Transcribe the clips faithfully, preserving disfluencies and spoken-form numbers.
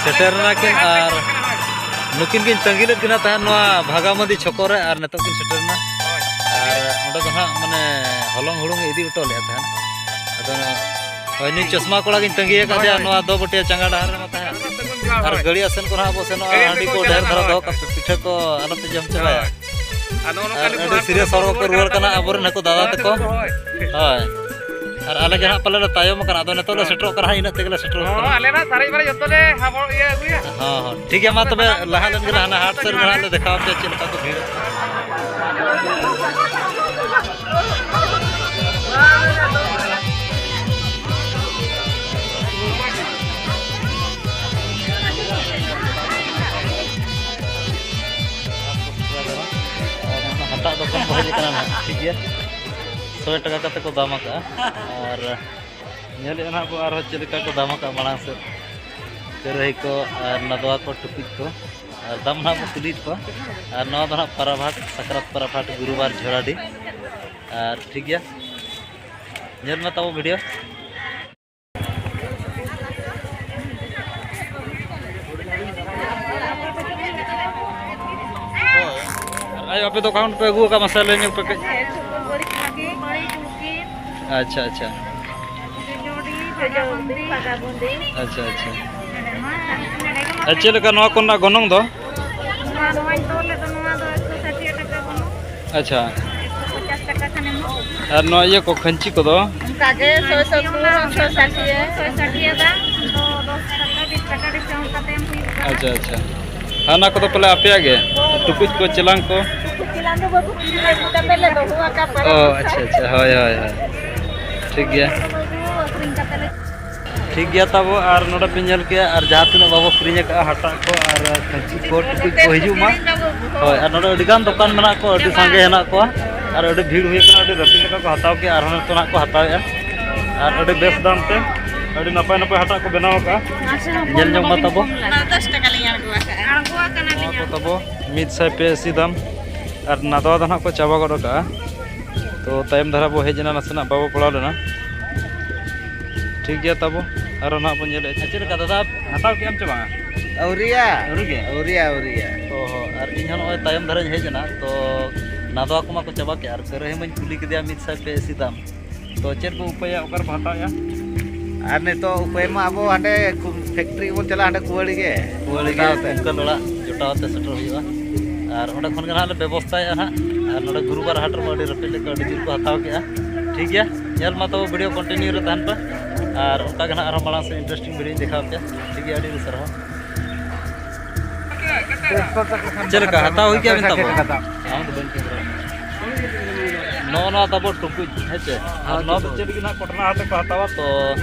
ᱥᱮᱴᱮᱨ ᱮᱱᱟ ᱠᱤᱱ ᱟᱨ ᱱᱩᱠᱤᱱ ᱠᱤᱱ ᱛᱟᱺᱜᱤ ᱞᱮᱫ ᱠᱤᱱᱟ ᱛᱟᱦᱮᱸᱫ ᱱᱚᱣᱟ ᱵᱷᱟᱜᱟᱢᱟᱹᱫᱤ ᱪᱷᱚᱠᱚ ᱨᱮ, ᱟᱨ ᱱᱤᱛᱚᱜ ᱠᱤᱱ ᱥᱮᱴᱮᱨ ᱮᱱᱟ᱾ ᱟᱨ ᱚᱸᱰᱮ ᱫᱚ ᱱᱟᱦᱟᱜ ᱢᱟᱱᱮ ᱦᱚᱞᱚᱝ ᱦᱩᱲᱩᱝ ᱤᱫᱤ ᱦᱚᱴᱚ ᱞᱮᱫᱼᱟ ᱛᱟᱦᱮᱸᱫ᱾ ᱟᱫᱚ ᱦᱳᱭ, ᱱᱩᱭ ᱪᱚᱥᱢᱟ ᱠᱚᱲᱟ ᱜᱤᱧ ᱛᱟᱺᱜᱤ ᱟᱠᱟᱫᱮᱭᱟ ᱱᱚᱣᱟ ᱫᱚ ᱵᱟᱹᱴᱤᱭᱟ ᱪᱟᱸᱜᱟ ᱰᱟᱦᱟᱨ ᱨᱮᱢᱟ ᱛᱟᱦᱮᱸᱫ᱾ ᱟᱨ ᱜᱟᱹᱲᱤ ᱟᱥᱮᱱ ᱠᱚ ᱱᱟᱦᱟᱜ ᱟᱵᱚ ᱥᱮᱱᱚᱜᱼᱟ, ᱦᱟᱺᱰᱤ ᱠᱚ ᱰᱷᱮᱨ ᱫᱷᱟᱨᱟ ᱫᱚᱦᱚ ᱠᱟᱜ ᱯᱮ, ᱯᱤᱴᱷᱟᱹ ᱠᱚ ᱟᱞᱚᱯᱮ ᱡᱚᱢ ᱪᱟᱵᱟᱭᱟ᱾ ᱟᱨ ᱟᱹᱰᱤ ᱥᱤᱨᱤᱭᱟᱥ ᱦᱚᱲ ᱠᱚᱠᱚ ᱨᱩᱣᱟᱹᱲ ᱠᱟᱱᱟ ᱟᱵᱚᱨᱮᱱ ᱦᱟᱹᱠᱩ ᱫᱟᱫᱟ ᱛᱟᱠᱚ᱾ ᱦᱳᱭ, ᱟᱨ ᱟᱞᱮ ᱜᱮ ᱦᱟᱸᱜ ᱯᱟᱞᱮ ᱞᱮ ᱛᱟᱭᱚᱢ ᱟᱠᱟᱱᱟ, ᱟᱫᱚ ᱱᱤᱛᱚᱜ ᱞᱮ ᱥᱮᱴᱮᱨᱚᱜ ᱠᱟᱱᱟ ᱦᱟᱸᱜ, ᱤᱱᱟᱹᱜ ᱛᱮᱜᱮ ᱞᱮ ᱥᱮᱴᱮᱨᱚᱜ ᱠᱟᱱᱟ᱾ ᱟᱞᱮ ᱢᱟ ᱥᱟᱨᱮᱡ ᱵᱟᱨᱮᱡ ᱡᱚᱛᱚ ᱞᱮ ᱦᱟᱵᱚᱲ ᱤᱭᱟᱹ ᱟᱹᱜᱩᱭᱟ᱾ ᱦᱚᱸ, ᱦᱚᱸ, ᱴᱷᱤᱠ ᱜᱮᱭᱟ, ᱢᱟ ᱛᱚᱵᱮ ᱞᱟᱦᱟ ᱞᱮᱱ ᱜᱮᱞᱮ, ᱦᱟᱱᱟ ᱦᱟᱴ ᱥᱮᱫ ᱨᱮ ᱦᱟᱸᱜ ᱞᱮ ᱫᱮᱠᱷᱟᱣ ᱟᱯᱮᱭᱟ ᱪᱮᱫ ᱞᱮᱠᱟ ᱠᱚ ᱵᱷᱤᱲᱚᱜ ᱠᱟᱱᱟ᱾ ᱦᱟᱴᱟᱜ ᱫᱚᱠᱟᱱ ᱠᱚ ᱦᱮᱡ ᱟᱠᱟᱱᱟ ᱱᱟᱦᱟᱜ, ᱴᱷᱤᱠ ᱜᱮᱭᱟ, ᱥᱚᱭ ᱴᱟᱠᱟ ᱠᱟᱛᱮ ᱠᱚ ᱫᱟᱢ ᱟᱠᱟᱜᱼᱟ᱾ ᱟᱨ ᱧᱮᱞᱮᱫᱼᱟ ᱱᱟᱦᱟᱜ ᱵᱚ ᱟᱨᱦᱚᱸ ᱪᱮᱫ ᱞᱮᱠᱟ ᱠᱚ ᱫᱟᱢ ᱟᱠᱟᱜᱼᱟ ᱢᱟᱲᱟᱝ ᱥᱮᱫ᱾ ᱠᱟᱹᱨᱟᱹᱦᱤ ᱠᱚ ᱟᱨ ᱱᱟᱫᱽᱣᱟ ᱠᱚ, ᱴᱩᱠᱩᱡ ᱠᱚ, ᱟᱨ ᱫᱟᱢ ᱱᱟᱦᱟᱜ ᱵᱚ ᱠᱩᱞᱤᱭᱮᱫ ᱠᱚᱣᱟ᱾ ᱟᱨ ᱱᱚᱣᱟ ᱫᱚ ᱱᱟᱦᱟᱜ ᱯᱟᱨᱟᱵᱽ ᱦᱟᱴ, ᱥᱟᱠᱨᱟᱛ ᱯᱟᱨᱟᱵᱽ ᱦᱟᱴ, ᱜᱩᱨᱩᱵᱟᱨ ᱡᱷᱚᱨᱟᱰᱤ᱾ ᱟᱨ ᱴᱷᱤᱠ ᱜᱮᱭᱟ, ᱧᱮᱞ ᱢᱮ ᱛᱟᱵᱚ ᱵᱷᱤᱰᱤᱭᱳ᱾ ᱟᱨ ᱟᱭᱳ, ᱟᱯᱮ ᱫᱚ ᱚᱠᱟ ᱠᱷᱚᱱ ᱯᱮ ᱟᱹᱜᱩ ᱟᱠᱟᱫ, ᱢᱟᱥᱮ ᱞᱟᱹᱭ ᱧᱚᱜ ᱯᱮ ᱠᱟᱹᱡ᱾ ᱟᱪᱪᱷᱟ, ᱟᱪᱪᱷᱟ᱾ ᱟᱪᱪᱷᱟ, ᱟᱪᱪᱷᱟ᱾ ᱟᱨ ᱪᱮᱫ ᱞᱮᱠᱟ ᱱᱚᱣᱟ ᱠᱚᱨᱮᱱᱟᱜ ᱜᱚᱱᱚᱝ ᱫᱚ? ᱱᱚᱣᱟ, ᱱᱚᱣᱟᱧ ᱛᱚᱞ ᱞᱮᱫ ᱫᱚ, ᱱᱚᱣᱟ ᱫᱚ ᱮᱠᱥᱚ ᱥᱟᱴᱤᱭᱟ ᱴᱟᱠᱟ ᱜᱚᱱᱚᱝ᱾ ᱟᱪᱪᱷᱟ᱾ ᱮᱠᱥᱚ ᱯᱚᱪᱟᱥ ᱴᱟᱠᱟ ᱠᱷᱟᱱ ᱮᱢᱚᱜ᱾ ᱟᱨ ᱱᱚᱣᱟ ᱤᱭᱟᱹ ᱠᱚ, ᱠᱷᱟᱹᱧᱪᱤ ᱠᱚᱫᱚ? ᱚᱱᱠᱟ ᱜᱮ, ᱥᱚᱭ ᱥᱚᱛᱛᱚᱨ, ᱥᱚᱭ ᱥᱟᱴᱤᱭᱟ᱾ ᱥᱚᱭ ᱥᱟᱴᱤᱭᱟ ᱫᱟᱢ, ᱫᱚ ᱫᱚᱥ ᱴᱟᱠᱟ, ᱵᱤᱥ ᱴᱟᱠᱟ ᱰᱤᱥᱠᱟᱣᱩᱱᱴ ᱠᱟᱛᱮ ᱮᱢ ᱦᱩᱭᱩᱜ ᱠᱟᱱᱟ᱾ ᱟᱪᱪᱷᱟ, ᱟᱪᱪᱷᱟ᱾ ᱦᱟᱱᱟ ᱠᱚᱫᱚ ᱯᱟᱞᱮ ᱟᱯᱮᱭᱟᱜ ᱜᱮ? ᱦᱳᱭ, ᱦᱳᱭ᱾ ᱴᱩᱠᱩᱡ ᱠᱚ, ᱪᱮᱞᱟᱝ ᱠᱚ? ᱴᱩᱠᱩᱡ ᱪᱮᱞᱟᱝ ᱫᱚ ᱵᱟᱹᱵᱩ ᱠᱤᱨᱤᱧ ᱟᱹᱜᱩ ᱠᱟᱛᱮ ᱞᱮ ᱫᱚᱦᱚ ᱟᱠᱟᱫ ᱯᱟᱨᱚᱢ ᱚ, ᱟᱪᱪᱷᱟ, ᱟᱪᱪᱷᱟ᱾ ᱦᱳᱭ, ᱦᱳᱭ, ᱦᱳᱭ᱾ ᱴᱷᱤᱠ ᱜᱮᱭᱟ᱾ ᱟᱹᱠᱷᱨᱤᱧ ᱠᱟᱛᱮ ᱞᱮ ᱴᱷᱤᱠ ᱜᱮᱭᱟ ᱛᱟᱵᱚ, ᱟᱨ ᱱᱚᱰᱮ ᱯᱮ ᱧᱮᱞ ᱠᱮᱜᱼᱟ, ᱟᱨ ᱡᱟᱦᱟᱸ ᱛᱤᱱᱟᱹᱜ ᱵᱟᱵᱚ ᱠᱤᱨᱤᱧ ᱟᱠᱟᱫᱼᱟ, ᱦᱟᱴᱟᱜ ᱠᱚ ᱟᱨ ᱠᱷᱟᱹᱧᱪᱤ ᱠᱚ, ᱴᱩᱠᱩᱡ ᱠᱚ ᱦᱤᱡᱩᱜ ᱢᱟ᱾ ᱦᱳᱭ, ᱟᱨ ᱱᱚᱰᱮ ᱟᱹᱰᱤ ᱜᱟᱱ ᱫᱚᱠᱟᱱ ᱢᱮᱱᱟᱜ ᱠᱚᱣᱟ, ᱟᱹᱰᱤ ᱥᱟᱸᱜᱮ ᱦᱮᱱᱟᱜ ᱠᱚᱣᱟ, ᱟᱨ ᱟᱹᱰᱤ ᱵᱷᱤᱲ ᱦᱩᱭ ᱟᱠᱟᱱᱟ, ᱟᱹᱰᱤ ᱨᱟᱹᱯᱩᱫ ᱞᱮᱠᱟ ᱠᱚ ᱦᱟᱛᱟᱣ ᱠᱮᱜᱼᱟ, ᱟᱨᱦᱚᱸ ᱱᱤᱛᱚᱜ ᱱᱟᱜ ᱠᱚ ᱦᱟᱛᱟᱣᱮᱜᱼᱟ, ᱟᱨ ᱟᱹᱰᱤ ᱵᱮᱥ ᱫᱟᱢ ᱛᱮ ᱟᱹᱰᱤ ᱱᱟᱯᱟᱭ ᱱᱟᱯᱟᱭ ᱦᱟᱴᱟᱜ ᱠᱚ ᱵᱮᱱᱟᱣ ᱟᱠᱟᱜᱼᱟ᱾ ᱧᱮᱞ ᱧᱚᱜ ᱢᱟ ᱛᱟᱵᱚ᱾ ᱫᱚᱥ ᱴᱟᱠᱟ ᱞᱤᱧ ᱟᱬᱜᱚ ᱟᱠᱟᱜᱼᱟ᱾ ᱱᱚᱣᱟ ᱠᱚ ᱛᱟᱵᱚ ᱢᱤᱫ ᱥᱟᱭ ᱯᱮ ᱟᱹᱥᱤ ᱫᱟᱢ, ᱟᱨ ᱱᱟᱫᱣᱟ ᱫᱚ ᱱᱟᱜ ᱠᱚ ᱪᱟᱵᱟ ᱜᱚᱫ ᱟᱠᱟᱜᱼᱟ᱾ ᱛᱚ, ᱛᱟᱭᱚᱢ ᱫᱷᱟᱨᱟ ᱵᱚ ᱦᱮᱡ ᱮᱱᱟ, ᱱᱟᱥᱮᱱᱟᱜ ᱵᱟᱵᱚ ᱯᱟᱲᱟᱣ ᱞᱮᱱᱟ᱾ ᱴᱷᱤᱠ ᱜᱮᱭᱟ ᱛᱟᱵᱚ, ᱟᱨᱚ ᱱᱟᱦᱟᱜ ᱵᱚᱱ ᱧᱮᱞᱮᱫᱼᱟ᱾ ᱟᱨ ᱪᱮᱫ ᱞᱮᱠᱟ ᱫᱟᱫᱟ, ᱦᱟᱛᱟᱣ ᱠᱮᱜ ᱟᱢ ᱪᱮ ᱵᱟᱝᱟ? ᱟᱹᱣᱨᱤᱭᱟ᱾ ᱟᱹᱣᱨᱤ ᱜᱮ? ᱟᱹᱣᱨᱤᱭᱟ, ᱟᱹᱣᱨᱤᱭᱟ᱾ ᱚ ᱦᱚᱸ, ᱟᱨ ᱤᱧ ᱦᱚᱸ ᱱᱚᱜᱼᱚᱭ ᱛᱟᱭᱚᱢ ᱫᱷᱟᱨᱟᱧ ᱦᱮᱡ ᱮᱱᱟ, ᱛᱚ ᱱᱟᱫᱣᱟ ᱠᱚᱢᱟ ᱠᱚ ᱪᱟᱵᱟ ᱠᱮᱜᱼᱟ, ᱟᱨ ᱠᱟᱹᱨᱟᱹᱭ ᱦᱚᱸ ᱵᱟᱹᱧ ᱠᱩᱞᱤ ᱠᱮᱫᱮᱭᱟ ᱢᱤᱫ ᱥᱟᱭ ᱯᱮ ᱤᱥᱤ ᱫᱟᱢ᱾ ᱛᱚ ᱪᱮᱫ ᱵᱚ ᱩᱯᱟᱹᱭᱟ, ᱚᱠᱟ ᱨᱮᱵᱚ ᱦᱟᱛᱟᱣᱮᱜᱼᱟ? ᱟᱨ ᱱᱤᱛᱚᱜ ᱩᱯᱟᱹᱭ ᱢᱟ ᱟᱵᱚ ᱦᱟᱸᱰᱮ ᱠᱷᱩ-, factory ᱵᱚᱱ ᱪᱟᱞᱟᱜᱼᱟ, ᱦᱟᱸᱰᱮ ᱠᱩᱣᱟᱹᱲᱤ ᱜᱮ᱾ ᱠᱩᱣᱟᱹᱲᱤ ᱜᱮ, ᱡᱚᱴᱟᱣ ᱛᱮ᱾ ᱠᱩᱝᱠᱟᱹᱞ ᱚᱲᱟᱜ ᱡᱚᱴᱟᱣ ᱛᱮ ᱥᱮᱴᱮᱨ ᱦᱩᱭᱩᱜᱼᱟ᱾ ᱟᱨ ᱚᱸᱰᱮ ᱠᱷᱚᱱ ᱜᱮ ᱱᱟᱦᱟᱜ ᱞᱮ ᱵᱮᱵᱚᱥᱛᱷᱟᱭᱟ ᱱᱟᱦᱟᱜ᱾ ᱟᱨ ᱱᱚᱰᱮ ᱜᱩᱨᱩᱵᱟᱨ ᱦᱟᱴ ᱨᱮᱢᱟ ᱟᱹᱰᱤ ᱨᱟᱹᱯᱤᱫ ᱞᱮᱠᱟ ᱟᱹᱰᱤ ᱡᱳᱨ ᱠᱚ ᱦᱟᱛᱟᱣ ᱠᱮᱜᱼᱟ᱾ ᱴᱷᱤᱠ ᱜᱮᱭᱟ, ᱧᱮᱞ ᱢᱟ ᱛᱚᱵᱮ video continue ᱨᱮ ᱛᱟᱦᱮᱱ ᱯᱮ᱾ ᱟᱨ ᱚᱱᱠᱟ ᱜᱮ ᱱᱟᱦᱟᱜ ᱟᱨᱦᱚᱸ ᱢᱟᱲᱟᱝ ᱥᱮᱫ interesting videoᱧ ᱫᱮᱠᱷᱟᱣ ᱯᱮᱭᱟ᱾ ᱴᱷᱤᱠ ᱜᱮᱭᱟ, ᱟᱹᱰᱤ ᱟᱹᱰᱤ ᱥᱟᱨᱦᱟᱣ᱾ ᱪᱮᱫ ᱞᱮᱠᱟ ᱦᱟᱛᱟᱣ ᱦᱩᱭ ᱠᱮᱜᱼᱟ ᱵᱮᱱ ᱛᱟᱵᱚ? ᱟᱢ ᱫᱚ ᱵᱟᱹᱧ ᱠᱮᱢᱮᱨᱟ᱾ ᱱᱚᱜᱼᱚ ᱱᱚᱣᱟ ᱛᱟᱵᱚ ᱴᱩᱠᱩᱡ, ᱦᱮᱸ ᱪᱮ? ᱟᱨ ᱱᱚᱣᱟ ᱫᱚ ᱪᱮᱫ ᱞᱟᱹᱜᱤᱫ ᱱᱟᱦᱟᱜ ᱠᱚᱴᱱᱟ ᱦᱟᱛᱮ ᱠᱚ ᱦᱟᱛᱟᱣᱟ? ᱛᱚ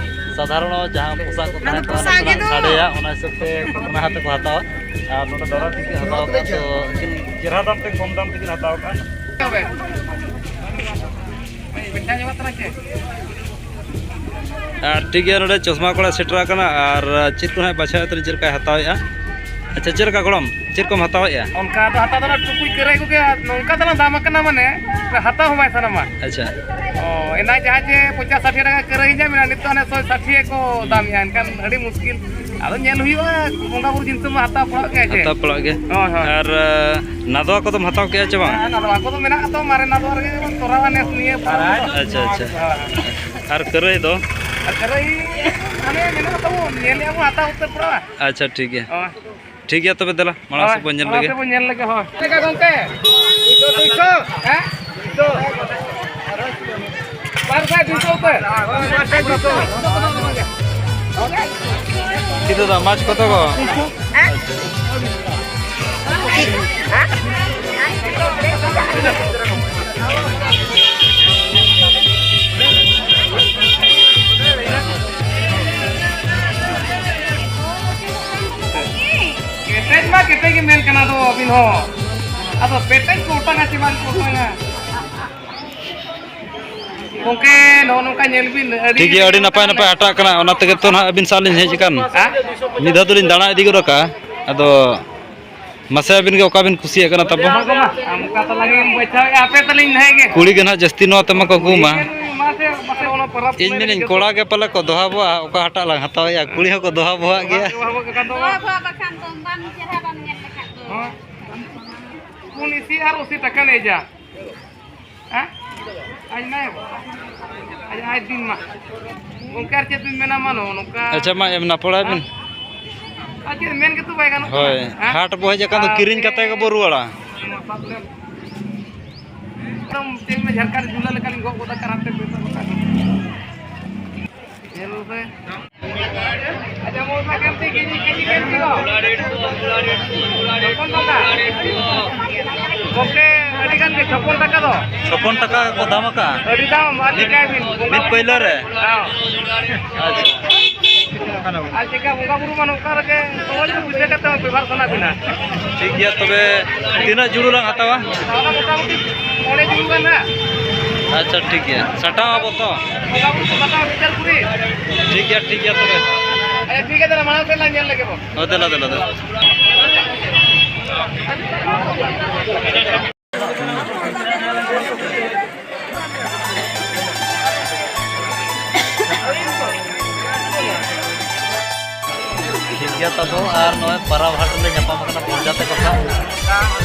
ᱥᱟᱫᱷᱟᱨᱚᱱ ᱡᱟᱦᱟᱸ ᱯᱚᱥᱟᱠ ᱠᱚ ᱛᱟᱦᱮᱸ ᱠᱚᱜᱼᱟ, ᱚᱱᱟ ᱠᱚᱨᱮᱱᱟᱜ ᱥᱟᱰᱮᱭᱟ, ᱚᱱᱟ ᱦᱤᱥᱟᱹᱵ ᱛᱮ ᱠᱚᱴᱱᱟ ᱦᱟᱛᱮ ᱠᱚ ᱦᱟᱛᱟᱣᱟ᱾ ᱟᱨ ᱱᱚᱰᱮ ᱫᱟᱫᱟ ᱛᱤᱠᱤᱱ ᱦᱟᱛᱟᱣ ᱠᱟᱜᱼᱟ, ᱛᱚ ᱩᱱᱠᱤᱱ ᱪᱮᱦᱨᱟ ᱫᱟᱢ ᱛᱮ ᱠᱚᱢ ᱫᱟᱢ ᱛᱮᱠᱤᱱ ᱦᱟᱛᱟᱣ ᱠᱟᱜᱼᱟ᱾ ᱟᱨ ᱴᱷᱤᱠ ᱜᱮᱭᱟ, ᱱᱚᱰᱮ ᱪᱚᱥᱢᱟ ᱠᱚᱲᱟ ᱥᱮᱴᱮᱨ ᱟᱠᱟᱱᱟ᱾ ᱟᱨ ᱪᱮᱫ ᱠᱚ ᱱᱟᱦᱟᱜ ᱵᱟᱪᱷᱟᱣᱮᱫ ᱛᱟᱦᱮᱱ, ᱪᱮᱫ ᱞᱮᱠᱟᱭ ᱦᱟᱛᱟᱣᱮᱫᱼᱟ? ᱟᱪᱪᱷᱟ, ᱪᱮᱫ ᱞᱮᱠᱟ ᱜᱚᱲᱚᱢ, ᱪᱮᱫ ᱠᱚᱢ ᱦᱟᱛᱟᱣᱮᱫᱼᱟ? ᱚᱱᱠᱟ ᱫᱚ ᱦᱟᱛᱟᱣ ᱫᱚ ᱚᱱᱟ ᱴᱩᱠᱩᱡ ᱠᱟᱹᱨᱟᱹᱭ ᱠᱚᱜᱮ, ᱱᱚᱝᱠᱟ ᱫᱚ ᱫᱟᱢ ᱟᱠᱟᱱᱟ, ᱢᱟᱱᱮ ᱦᱟᱛᱟᱣ ᱦᱚᱸ ᱵᱟᱭ ᱥᱟᱱᱟᱢᱟ᱾ ᱟᱪᱪᱷᱟ᱾ ᱚ, ᱮᱱᱟ ᱡᱟᱦᱟᱸ ᱡᱮ ᱯᱚᱧᱪᱟᱥ ᱥᱟᱴᱷᱤ ᱴᱟᱠᱟ ᱠᱟᱹᱨᱟᱹᱭ ᱧᱟᱢ ᱮᱱᱟ, ᱱᱤᱛᱚᱜ ᱦᱟᱱᱮ ᱥᱚᱭ ᱥᱟᱴᱷᱤ ᱠᱚ ᱫᱟᱢ ᱮᱜᱼᱟ, ᱮᱱᱠᱷᱟᱱ ᱟᱹᱰᱤ ᱢᱩᱥᱠᱤᱞ᱾ ᱟᱫᱚ ᱧᱮᱞ ᱦᱩᱭᱩᱜᱼᱟ, ᱵᱚᱸᱜᱟ ᱵᱩᱨᱩ ᱡᱤᱱᱤᱥ ᱢᱟ ᱦᱟᱛᱟᱣ ᱯᱟᱲᱟᱜ ᱜᱮᱭᱟ ᱪᱮ? ᱦᱟᱛᱟᱣ ᱯᱟᱲᱟᱜ ᱜᱮ᱾ ᱦᱳᱭ, ᱦᱳᱭ᱾ ᱟᱨ, ᱟᱸ, ᱱᱟᱫᱣᱟ ᱠᱚᱫᱚᱢ ᱦᱟᱛᱟᱣ ᱠᱮᱜᱼᱟ ᱪᱮ ᱵᱟᱝ? ᱦᱮᱸ, ᱱᱟᱫᱣᱟ ᱠᱚᱫᱚ ᱢᱮᱱᱟᱜ ᱟᱛᱚ, ᱢᱟᱨᱮ ᱱᱟᱫᱣᱟ ᱨᱮᱜᱮ ᱵᱚᱱ ᱠᱚᱨᱟᱣᱟ ᱱᱮᱥ ᱱᱤᱭᱟᱹ ᱯᱚᱨᱚᱵᱽ ᱫᱚ᱾ ᱟᱪᱪᱷᱟ, ᱟᱪᱪᱷᱟ᱾ ᱦᱳᱭ, ᱦᱳᱭ᱾ ᱟᱨ ᱠᱟᱹᱨᱟᱹᱭ ᱫᱚ? ᱟᱨ ᱠᱟᱹᱨᱟᱹᱭ ᱦᱟᱱᱮ ᱢᱮᱱᱟᱜ ᱛᱟᱵᱚᱱ, ᱧᱮᱞᱮᱜᱼᱟ ᱵᱚᱱ, ᱦᱟᱛᱟᱣ ᱩᱛᱟᱹᱨ ᱯᱟᱲᱟᱜᱼᱟ᱾ ᱟᱪᱪᱷᱟ, ᱴᱷᱤᱠ ᱜᱮᱭᱟ᱾ ᱦᱳᱭ᱾ ᱴᱷᱤᱠ ᱜᱮᱭᱟ, ᱛᱚᱵᱮ ᱫᱮᱞᱟ, ᱢᱟᱲᱟᱝ ᱦᱳᱭ, ᱥᱮᱫ ᱵᱚᱱ ᱧᱮᱞ ᱢᱟᱲᱟᱝ ᱞᱮᱜᱮ᱾ ᱥᱮᱫ ᱵᱚᱱ ᱧᱮᱞ ᱞᱮᱜᱮ, ᱦᱳᱭ᱾ ᱪᱮᱫ ᱞᱮᱠᱟ ᱜᱚᱝᱠᱮ? ᱫᱩᱭᱥᱚ, ᱫᱩᱭᱥᱚ᱾ ᱦᱮᱸ? ᱫᱩᱭᱥᱚ᱾ ᱵᱟᱨ ᱥᱟᱭ ᱫᱩᱭᱥᱚ ᱩᱛᱟᱹᱨ᱾ ᱵᱟᱨ ᱥᱟᱭ ᱫᱩᱭᱥᱚ᱾ ᱠᱤᱱᱛᱩ ᱫᱟ, ᱢᱟᱪ ᱠᱚᱛᱚ ᱠᱚ? ᱠᱮᱴᱮᱡ ᱢᱟ ᱠᱮᱴᱮᱡ ᱜᱮ ᱢᱮᱱ ᱠᱟᱱᱟ ᱫᱚ ᱟᱹᱵᱤᱱ ᱦᱚᱸ᱾ ᱟᱫᱚ ᱯᱮᱴᱮᱡ ᱠᱚ ᱚᱴᱟᱝᱟ ᱪᱮ ᱵᱟᱝ ᱠᱚ ᱚᱴᱟᱝᱟ? ᱜᱚᱝᱠᱮ, ᱱᱚᱜᱼᱚ ᱱᱚᱝᱠᱟ ᱧᱮᱞ ᱵᱤᱱ, ᱟᱹᱰᱤ ᱴᱷᱤᱠ ᱜᱮᱭᱟ, ᱟᱹᱰᱤ ᱱᱟᱯᱟᱭ ᱱᱟᱯᱟᱭ ᱦᱟᱴᱟᱜ ᱠᱟᱱᱟ, ᱚᱱᱟ ᱛᱮᱜᱮ ᱛᱚ ᱱᱟᱦᱟᱜ ᱟᱹᱵᱤᱱ ᱥᱟᱶ ᱞᱤᱧ ᱦᱮᱡ ᱟᱠᱟᱱ᱾ ᱦᱮᱸ? ᱢᱤᱫ ᱫᱷᱟᱣ ᱫᱚᱞᱤᱧ ᱫᱟᱬᱟ ᱤᱫᱤ ᱜᱚᱫ ᱟᱠᱟᱜᱼᱟ, ᱟᱫᱚ ᱢᱟᱥᱮ ᱟᱹᱵᱤᱱ ᱜᱮ ᱚᱠᱟ ᱵᱤᱱ ᱠᱩᱥᱤᱭᱟᱜ ᱠᱟᱱᱟ ᱛᱟᱵᱚ? ᱟᱢ ᱚᱠᱟ ᱛᱟᱞᱟ ᱜᱮᱢ ᱵᱟᱪᱷᱟᱣᱮᱫᱼᱟ, ᱟᱯᱮ ᱛᱟᱹᱞᱤᱧ ᱱᱟᱦᱟᱜ ᱜᱮ᱾ ᱠᱩᱲᱤ ᱜᱮ ᱱᱟᱦᱟᱜ ᱡᱟᱹᱥᱛᱤ ᱱᱚᱣᱟ ᱛᱮᱢᱟ ᱠᱚ ᱜᱩᱢᱟ᱾ ᱢᱟᱥᱮ, ᱢᱟᱥᱮ ᱚᱱᱟ ᱤᱧ ᱢᱮᱱᱟᱹᱧ, ᱠᱚᱲᱟ ᱜᱮ ᱯᱟᱞᱮ ᱠᱚ ᱫᱚᱦᱟ ᱵᱚᱣᱟ, ᱚᱠᱟ ᱦᱟᱴᱟᱜ ᱞᱟᱝ ᱦᱟᱛᱟᱣᱮᱜᱼᱟ, ᱠᱩᱲᱤ ᱦᱚᱸᱠᱚ ᱫᱚᱦᱟ ᱵᱚᱣᱟᱜ ᱜᱮᱭᱟ᱾ ᱫᱚᱦᱟ ᱵᱚᱣᱟᱜ ᱠᱟᱱ ᱫᱚ᱾ ᱫᱚᱦᱟ ᱵᱚᱣᱟᱜ ᱵᱟᱠᱷᱟᱱ ᱫᱚ ᱵᱟᱝ ᱪᱮᱦᱨᱟ ᱵᱟᱝ ᱧᱮᱞ ᱞᱮᱠᱷᱟᱱ ᱫᱚ᱾ ᱦᱚᱸ᱾ ᱯᱩᱱ ᱤᱥᱤ ᱟᱨ ᱟᱥᱤ ᱴᱟᱠᱟ ᱞᱮ ᱮᱡᱟ᱾ ᱦᱮᱸ? ᱟᱡ ᱢᱟ ᱟᱡ, ᱟᱡ ᱫᱤᱱ ᱢᱟ᱾ ᱜᱚᱝᱠᱮ, ᱟᱨ ᱪᱮᱫ ᱵᱤᱱ ᱢᱮᱱᱟ? ᱢᱟ ᱱᱚᱜᱼᱚ ᱱᱚᱝᱠᱟ᱾ ᱟᱪᱪᱷᱟ, ᱢᱟ ᱮᱢ ᱱᱟᱯᱚᱲᱟᱭ ᱵᱤᱱ᱾ ᱟᱨ ᱪᱮᱫ ᱢᱮᱱ ᱜᱮᱛᱚ ᱵᱟᱭ ᱜᱟᱱᱚᱜ ᱠᱟᱱᱟ᱾ ᱦᱳᱭ, ᱦᱮᱸ? ᱦᱟᱴ ᱵᱚ ᱦᱮᱡ ᱟᱠᱟᱱ ᱫᱚ ᱟᱨ ᱠᱤᱨᱤᱧ ᱠᱟᱛᱮ ᱜᱮᱵᱚ ᱨᱩᱣᱟᱹᱲᱟ᱾ ᱮᱠᱫᱚᱢ ᱪᱮᱫ ᱢᱮ, ᱡᱷᱟᱲᱠᱷᱚᱸᱰ ᱡᱩᱞᱟ ᱞᱮᱠᱟᱞᱤᱧ ᱜᱚᱜ ᱜᱚᱫᱟ ᱠᱟᱨᱟᱢ ᱛᱮ ᱯᱚᱭᱥᱟ ᱜᱚᱴᱟ᱾ ᱧᱮᱞ ᱯᱮ᱾ ᱟᱪᱪᱷᱟ, ᱢᱚᱥᱞᱟ ᱠᱮᱢᱛᱤ ᱠᱮᱡᱤ, ᱠᱮᱡᱤ ᱠᱮᱢᱛᱤ ᱫᱚ? ᱪᱷᱚᱯᱯᱚᱱ ᱴᱟᱠᱟ᱾ ᱜᱚᱢᱠᱮ, ᱟᱹᱰᱤ ᱜᱟᱱ ᱜᱮ, ᱪᱷᱚᱯᱯᱚᱱ ᱴᱟᱠᱟ ᱫᱚ᱾ ᱪᱷᱚᱯᱚᱱ ᱴᱟᱠᱟ ᱠᱚ ᱫᱟᱢ ᱟᱠᱟᱫᱼᱟ? ᱟᱹᱰᱤ ᱫᱟᱢ, ᱟᱨ ᱢᱤᱫ, ᱪᱤᱠᱟᱹᱭ ᱵᱤᱱ? ᱢᱤᱫ ᱯᱟᱹᱭᱞᱟᱹ ᱨᱮ? ᱦᱮᱸ᱾ ᱟᱪᱪᱷᱟ᱾ ᱟᱨ ᱪᱤᱠᱟ ᱵᱚᱸᱜᱟ ᱵᱩᱨᱩ ᱢᱟ ᱱᱚᱝᱠᱟ ᱨᱮᱜᱮ, ᱥᱚᱦᱚᱡ ᱨᱮ ᱯᱩᱡᱟᱹ ᱠᱟᱛᱮ ᱦᱚᱸ ᱵᱮᱵᱷᱟᱨ ᱥᱟᱱᱟ ᱵᱤᱱᱟ᱾ ᱴᱷᱤᱠ ᱜᱮᱭᱟ, ᱛᱚᱵᱮ ᱛᱤᱱᱟᱹᱜ ᱡᱩᱲᱩ ᱞᱟᱝ ᱦᱟᱛᱟᱣᱟ? ᱚᱱᱟ ᱢᱚᱴᱟᱢᱩᱴᱤ ᱢᱚᱬᱮ ᱡᱩᱲᱩ ᱜᱟᱱ ᱦᱟᱸᱜ᱾ ᱟᱪᱪᱷᱟ, ᱴᱷᱤᱠ ᱜᱮᱭᱟ, ᱥᱟᱴᱟᱣ ᱟᱵᱚ ᱛᱚ᱾ ᱵᱚᱸᱜᱟ ᱵᱩᱨᱩ ᱠᱚ ᱠᱟᱛᱷᱟ ᱵᱤᱪᱟᱹᱨ ᱯᱩᱨᱤ᱾ ᱴᱷᱤᱠ ᱜᱮᱭᱟ, ᱴᱷᱤᱠ ᱜᱮᱭᱟ ᱛᱚᱵᱮ᱾ ᱟᱪᱪᱷᱟ, ᱴᱷᱤᱠ ᱜᱮᱭᱟ, ᱛᱟᱦᱞᱮ ᱢᱟᱲᱟᱝ ᱥᱮᱫ ᱞᱟᱝ ᱧᱮᱞ ᱞᱮᱜᱮ ᱵᱚᱱ᱾ ᱦᱳᱭ, ᱫᱮᱞᱟ, ᱫᱮᱞᱟ, ᱫᱮᱞᱟ᱾ ᱴᱷᱤᱠ ᱜᱮᱭᱟ ᱛᱟᱵᱚ, ᱟᱨ ᱱᱚᱜᱼᱚᱭ ᱯᱟᱨᱟᱵᱽ ᱦᱟᱴ ᱨᱮᱞᱮ ᱧᱟᱯᱟᱢ ᱟᱠᱟᱱᱟ ᱵᱷᱚᱸᱡᱟ ᱛᱟᱠᱚ ᱥᱟᱶ᱾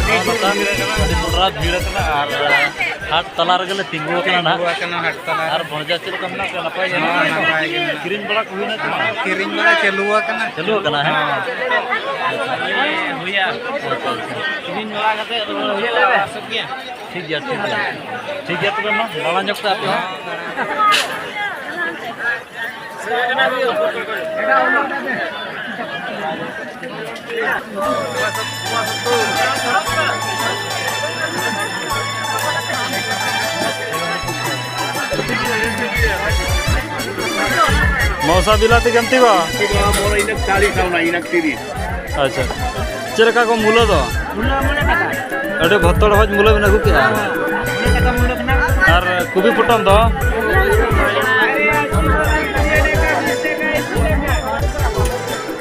ᱱᱚᱜᱼᱚ ᱱᱚᱝᱠᱟ ᱟᱹᱰᱤ ᱢᱚᱴᱨᱟ ᱵᱷᱤᱲ ᱟᱠᱟᱱᱟ, ᱟᱨ ᱦᱟᱴ ᱛᱟᱞᱟ ᱨᱮᱜᱮ ᱞᱮ ᱛᱤᱸᱜᱩ ᱟᱠᱟᱱᱟ ᱱᱟᱦᱟᱜ᱾ ᱛᱤᱸᱜᱩ ᱟᱠᱟᱱᱟ ᱦᱟᱴ ᱛᱟᱞᱟ ᱨᱮ᱾ ᱟᱨ ᱵᱷᱚᱸᱡᱟ ᱪᱮᱫ ᱞᱮᱠᱟ ᱢᱮᱱᱟᱜ ᱯᱮᱭᱟ? ᱱᱟᱯᱟᱭ ᱜᱮ ᱦᱮᱸ, ᱢᱮᱱᱟᱜ ᱯᱮᱭᱟ? ᱱᱟᱯᱟᱭ ᱜᱮ ᱢᱮᱱᱟᱜ ᱯᱮᱭᱟ᱾ ᱠᱤᱨᱤᱧ ᱵᱟᱲᱟ ᱪᱟᱹᱞᱩ ᱟᱠᱟᱱᱟ᱾ ᱪᱟᱹᱞᱩ ᱟᱠᱟᱱᱟ, ᱦᱮᱸ? ᱦᱮᱸ᱾ ᱦᱩᱭᱟ᱾ ᱟᱪᱪᱷᱟ, ᱟᱪᱪᱷᱟ᱾ ᱠᱤᱨᱤᱧ ᱵᱟᱲᱟ ᱠᱟᱛᱮ ᱨᱩᱣᱟᱹᱲ ᱦᱩᱭᱩᱜᱼᱟ᱾ ᱴᱷᱤᱠ ᱜᱮᱭᱟ, ᱴᱷᱤᱠ ᱜᱮᱭᱟ᱾ ᱴᱷᱤᱠ ᱜᱮᱭᱟ, ᱛᱚᱵᱮ ᱢᱟ, ᱫᱟᱬᱟ ᱧᱚᱜ ᱯᱮ ᱟᱯᱮ ᱦᱚᱸ᱾ ᱢᱚᱣᱥᱟ ᱵᱤᱞᱟᱹᱛᱤ ᱠᱟᱱ ᱛᱤᱵᱟ? ᱢᱚᱨᱟ ᱤᱱᱟᱹ ᱪᱟᱞᱤᱥ ᱟᱣᱱᱟ, ᱤᱱᱟᱹ ᱛᱤᱨᱤᱥ᱾ ᱟᱪᱪᱷᱟ᱾ ᱪᱮᱫ ᱞᱮᱠᱟ ᱠᱚ ᱢᱩᱞᱟᱹ ᱫᱚ? ᱢᱩᱞᱟᱹ ᱢᱚᱬᱮ ᱴᱟᱠᱟ᱾ ᱟᱹᱰᱤ ᱵᱷᱚᱛᱚᱲ ᱦᱚᱡ ᱢᱩᱞᱟᱹ ᱵᱮᱱ ᱟᱹᱜᱩ ᱠᱮᱜᱼᱟ᱾ ᱢᱚᱬᱮ ᱴᱟᱠᱟ ᱢᱩᱞᱟᱹ ᱠᱟᱱᱟ᱾ ᱟᱨ ᱠᱚᱵᱤ ᱯᱚᱴᱚᱢ ᱫᱚ?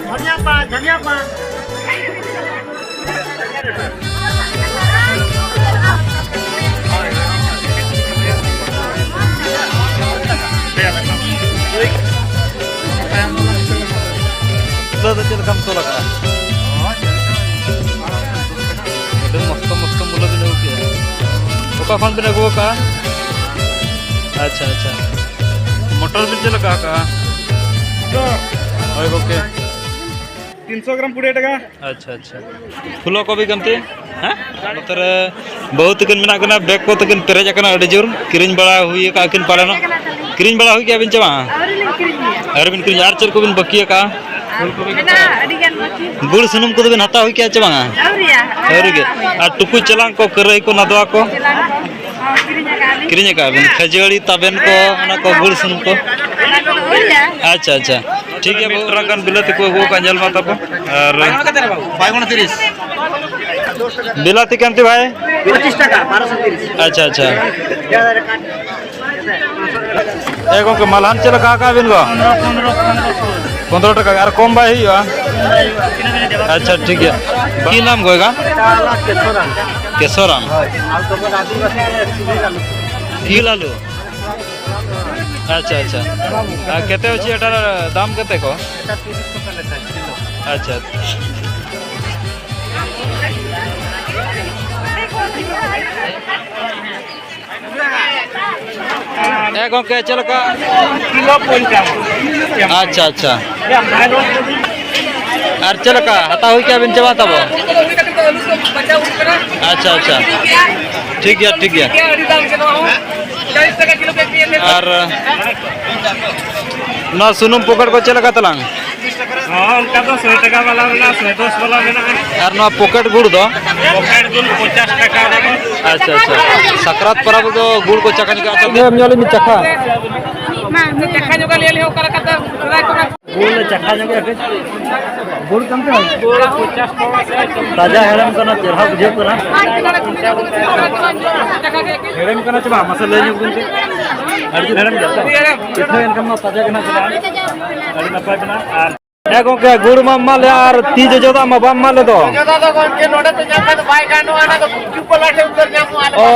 ᱫᱷᱟᱱᱤᱭᱟ ᱯᱟᱱ, ᱫᱷᱟᱱᱤᱭᱟ ᱯᱟᱱ᱾ ᱠᱟᱢ ᱛᱚᱞ ᱟᱠᱟᱫᱼᱟ? ᱟᱹᱰᱤ ᱢᱚᱥᱛᱚ ᱢᱚᱥᱛᱚ ᱢᱩᱞᱟᱹ ᱵᱤᱱ ᱟᱹᱜᱩ ᱠᱮᱜᱼᱟ᱾ ᱚᱠᱟ ᱠᱷᱚᱱ ᱵᱤᱱ ᱟᱹᱜᱩ ᱟᱠᱟᱫᱼᱟ? ᱟᱪᱪᱷᱟ, ᱟᱪᱪᱷᱟ᱾ ᱢᱚᱴᱚᱨ ᱵᱤᱱ ᱪᱮᱫ ᱞᱮᱠᱟ ᱟᱠᱟᱫᱼᱟ? ᱦᱳᱭ ᱜᱚᱢᱠᱮ᱾ ᱛᱤᱱᱥᱚ ᱜᱨᱟᱢ ᱠᱩᱲᱤ ᱴᱟᱠᱟ᱾ ᱟᱪᱪᱷᱟ, ᱟᱪᱪᱷᱟ᱾ ᱯᱷᱩᱞ ᱠᱚᱯᱤ ᱠᱟᱱᱛᱤ? ᱦᱮᱸ? ᱱᱚᱛᱮ ᱨᱮ ᱵᱟᱹᱦᱩ ᱛᱟᱹᱠᱤᱱ ᱢᱮᱱᱟᱜ ᱠᱤᱱᱟ, ᱵᱮᱜᱽ ᱠᱚ ᱛᱟᱹᱠᱤᱱ ᱯᱮᱨᱮᱡ ᱟᱠᱟᱱᱟ ᱟᱹᱰᱤ ᱡᱳᱨ᱾ ᱠᱤᱨᱤᱧ ᱵᱟᱲᱟ ᱦᱩᱭ ᱟᱠᱟᱫᱼᱟ ᱠᱤᱱ ᱯᱟᱞᱮᱱᱚᱜ? ᱠᱤᱨᱤᱧ ᱵᱟᱲᱟ ᱦᱩᱭ ᱠᱮᱜᱼᱟ ᱵᱤᱱ ᱪᱮ ᱵᱟᱝ? ᱟᱹᱣᱨᱤ ᱞᱤᱧ ᱠᱤᱨᱤᱧ ᱜᱮᱭᱟ᱾ ᱟᱹᱣᱨᱤ ᱵᱤᱱ ᱠᱤᱨᱤᱧᱟ᱾ ᱟᱨ ᱪᱮᱫ ᱠᱚᱵᱤᱱ ᱵᱟᱹᱠᱤ ᱟᱠᱟᱫᱼᱟ? ᱟᱨ ᱢᱮᱱᱟᱜᱼᱟ ᱟᱹᱰᱤ ᱜᱟᱱ ᱵᱟᱹᱠᱤ᱾ ᱜᱩᱲ ᱥᱩᱱᱩᱢ ᱠᱚᱫᱚ ᱵᱤᱱ ᱦᱟᱛᱟᱣ ᱦᱩᱭ ᱠᱮᱜᱼᱟ ᱪᱮ ᱵᱟᱝᱟ? ᱟᱹᱣᱨᱤᱭᱟ᱾ ᱟᱹᱣᱨᱤ ᱜᱮ᱾ ᱟᱨ ᱴᱩᱠᱩᱡ ᱪᱮᱞᱟᱝ ᱠᱚ, ᱠᱟᱹᱨᱟᱹᱭ ᱠᱚ, ᱱᱟᱫᱣᱟ ᱠᱚ? ᱪᱮᱞᱟᱝ ᱠᱚ, ᱦᱚᱸ, ᱠᱤᱨᱤᱧ ᱟᱠᱟᱫᱼᱟ ᱞᱤᱧ᱾ ᱠᱤᱨᱤᱧ ᱟᱠᱟᱫᱼᱟ ᱵᱤᱱ᱾ ᱠᱷᱟᱹᱡᱟᱹᱲᱤ, ᱛᱟᱵᱮᱱ ᱠᱚ, ᱚᱱᱟ ᱠᱚ, ᱜᱩᱲ ᱥᱩᱱᱩᱢ ᱠᱚ? ᱚᱱᱟ ᱠᱚᱫᱚ ᱟᱹᱣᱨᱤᱭᱟ᱾ ᱟᱪᱪᱷᱟ, ᱟᱪᱪᱷᱟ᱾ ᱴᱷᱤᱠ ᱜᱮᱭᱟ, ᱢᱤᱫ ᱴᱨᱟᱠ ᱜᱟᱱ ᱵᱤᱞᱟᱹᱛᱤ ᱠᱚ ᱟᱹᱜᱩ ᱟᱠᱟᱫᱼᱟ, ᱧᱮᱞ ᱢᱟ ᱛᱟᱵᱚ᱾ ᱟᱨ ᱵᱟᱭᱜᱚᱱ ᱛᱤᱨᱤᱥ᱾ ᱵᱤᱞᱟᱹᱛᱤ ᱠᱟᱱᱛᱤ ᱵᱷᱟᱭ? ᱯᱚᱸᱪᱤᱥ ᱴᱟᱠᱟ, ᱵᱟᱨᱚᱥᱚ ᱛᱤᱨᱤᱥ᱾ ᱟᱪᱪᱷᱟ, ᱟᱪᱪᱷᱟ᱾ ᱮ ᱜᱚᱢᱠᱮ, ᱢᱟᱞᱦᱟᱱ ᱪᱮᱫ ᱞᱮᱠᱟ ᱟᱠᱟᱫ ᱵᱤᱱ ᱜᱚ? ᱯᱚᱱᱨᱚ ᱴᱟᱠᱟ, ᱟᱨ ᱠᱚᱢ ᱵᱟᱭ ᱦᱩᱭᱩᱜᱼᱟ? ᱟᱪᱪᱷᱟ, ᱴᱷᱤᱠ ᱜᱮᱭᱟ᱾ কি নাম গয়গা? কেশোরাম। কেশোরাম। তিল আলু। তিল আলু। আচ্ছা, আচ্ছা। আর কেতে হচ্ছে এটার দাম কেতে কো? আচ্ছা। ᱮ ᱜᱚᱢᱠᱮ, ᱪᱮᱫ ᱞᱮᱠᱟ? ᱠᱤᱞᱳ ᱯᱚᱧᱪᱟᱥ᱾ ᱟᱪᱪᱷᱟ, ᱟᱪᱪᱷᱟ᱾ ᱟᱨ ᱪᱮᱫ ᱞᱮᱠᱟ ᱦᱟᱛᱟᱣ ᱦᱩᱭ ᱠᱮᱜᱼᱟ ᱵᱤᱱ ᱪᱮ ᱵᱟᱝ ᱛᱟᱵᱚ? ᱟᱪᱪᱷᱟ, ᱟᱪᱪᱷᱟ᱾ ᱴᱷᱤᱠ ᱜᱮᱭᱟ, ᱴᱷᱤᱠ ᱜᱮᱭᱟ᱾ ᱟᱨ ᱱᱚᱣᱟ ᱥᱩᱱᱩᱢ ᱯᱚᱠᱮᱴ ᱠᱚ ᱪᱮᱫ ᱞᱮᱠᱟ ᱛᱟᱞᱟᱝ? ᱦᱚᱸ, ᱚᱱᱠᱟ ᱫᱚ ᱥᱚᱭ ᱴᱟᱠᱟ ᱵᱟᱞᱟ ᱢᱮᱱᱟᱜᱼᱟ, ᱥᱚᱭ ᱫᱚᱥ ᱵᱟᱞᱟ ᱢᱮᱱᱟᱜᱼᱟ᱾ ᱟᱨ ᱱᱚᱣᱟ ᱯᱚᱠᱮᱴ ᱜᱩᱲ ᱫᱚ? ᱯᱚᱠᱮᱴ ᱜᱩᱲ ᱯᱚᱧᱪᱟᱥ ᱴᱟᱠᱟ ᱚᱱᱟ ᱫᱚ᱾ ᱟᱪᱪᱷᱟ, ᱟᱪᱪᱷᱟ᱾ ᱥᱟᱠᱨᱟᱛ ᱯᱚᱨᱚᱵᱽ ᱫᱚ ᱜᱩᱲ ᱠᱚ ᱪᱟᱠᱷᱟ ᱧᱚᱜᱟ ᱪᱮ? ᱧᱮᱞ ᱤᱧ ᱪᱟᱠᱷᱟ᱾ ᱢᱟ, ᱪᱟᱠᱷᱟ ᱧᱚᱜᱟ ᱞᱟᱹᱭ ᱟᱞᱮ ᱦᱚᱸ ᱚᱠᱟ ᱞᱮᱠᱟ ᱛᱮ ᱥᱮᱫᱟᱭ ᱠᱷᱚᱱᱟᱜ᱾ ᱜᱩᱲ ᱞᱮ ᱪᱟᱠᱷᱟ ᱧᱚᱜᱟ ᱠᱟᱹᱡ᱾ ᱜᱩᱲ ᱠᱟᱱ ᱛᱟᱦᱮᱸ? ᱜᱩᱲ ᱯᱚᱧᱪᱟᱥ ᱴᱟᱠᱟ ᱥᱮ᱾ ᱛᱟᱡᱟ ᱦᱮᱲᱮᱢ ᱠᱟᱱᱟ, ᱪᱮᱦᱨᱟ ᱵᱩᱡᱷᱟᱹᱜ ᱠᱟᱱᱟ᱾ ᱦᱮᱲᱮᱢ ᱠᱟᱱᱟ ᱪᱮ ᱵᱟᱝ? ᱢᱟᱥᱮ ᱞᱟᱹᱭ ᱧᱚᱜ ᱵᱤᱱ ᱛᱮ᱾ ᱟᱹᱰᱤ ᱦᱮᱲᱮᱢ ᱜᱮᱭᱟ ᱛᱚ? ᱯᱤᱴᱷᱟᱹ ᱮᱱᱠᱷᱟᱱ ᱢᱟ ᱛᱟᱡᱟ ᱜᱮ ᱱᱟᱜ ᱪᱟᱞᱟᱜᱼᱟ᱾ ᱟᱹᱰᱤ ᱱᱟᱯᱟᱭ ᱢᱮᱱᱟᱜᱼᱟ᱾ ᱟᱨ ᱦᱮᱸ ᱜᱚᱢᱠᱮ, ᱜᱩᱲ ᱢᱟ ᱮᱢᱟᱜ ᱞᱮ ᱟᱨ ᱛᱤ ᱡᱚᱡᱚ ᱫᱟᱜ ᱢᱟ ᱵᱟᱢ ᱮᱢᱟᱜ ᱞᱮ ᱫᱚ᱾ ᱡᱚᱡᱚ ᱫᱟᱜ ᱫᱚ ᱜᱚᱢᱠᱮ ᱱᱚᱰᱮ ᱯᱮ ᱧᱟᱢ ᱠᱷᱟᱱ ᱫᱚ ᱵᱟᱭ ᱜᱟᱱᱚᱜᱼᱟ, ᱚᱱᱟ ᱫᱚ ᱜᱩᱯᱪᱩᱯ ᱵᱟᱞᱟ ᱴᱷᱮᱱ ᱩᱛᱟᱹᱨ ᱧᱟᱢᱚᱜᱼᱟ, ᱟᱞᱮ ᱚ,